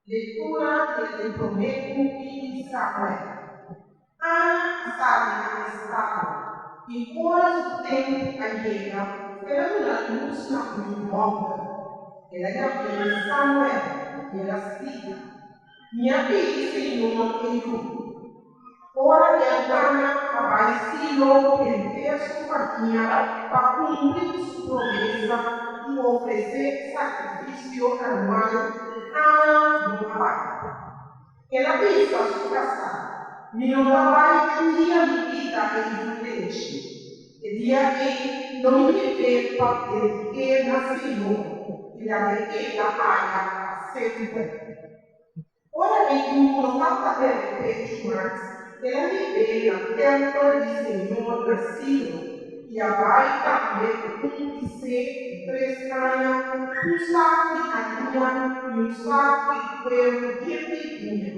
Lektura di e promé buki di Samuel. Ana a sali na estado, i ora su tempu a yega, el a duna lus na un yu hòmber. El a yam'é Samuel, i el a splika, Mi a pidi Señor e yu. Ora Elkana a bai Silo ku henter su famia pa kumpli ku su promesa i ofresé sakrifisio anual, Ana no a bai. El a bisa su kasá, Mi no ta bai te dia mi kita e yu lechi. E dia ei lo mi hib'é pa dedik'é na Señor i lag'é keda aya pa semper. Ora e yu no tabata bebe pechu mas, el a hib'é na tèmpel di Señor na Silo i a bai tambe ku un bisé di tres aña, un saku di hariña i un saku di kueru yen di biña.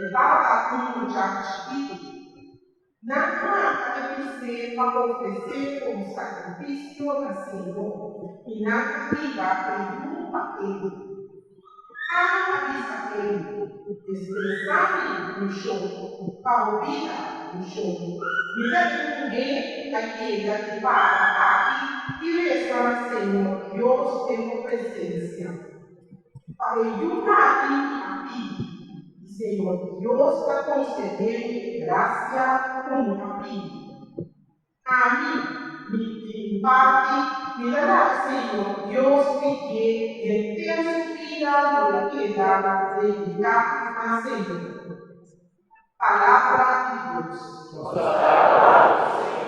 E tabata un mucha chikitu. Nan a mata e bisé pa ofresé komo sakrifisio na Señor, i nan a hiba e yu pa Eli. Ana a bisa Eli, Dispensá mi, mi shon, pa bo bida, mi shon. Mi ta e muhé ku a yega di para aki i resa na Señor Dios den bo presensia. Pa e yu aki mi a pidi, i Señor Dios ta konsedé mi e grasia ku mi a pidi. Ami, mi di mi parti, mi ta laga Señor Dios pidié henter su bida lo e keda dediká na Señor. Palabra di Dios. Nos ta alabá bo, Señor.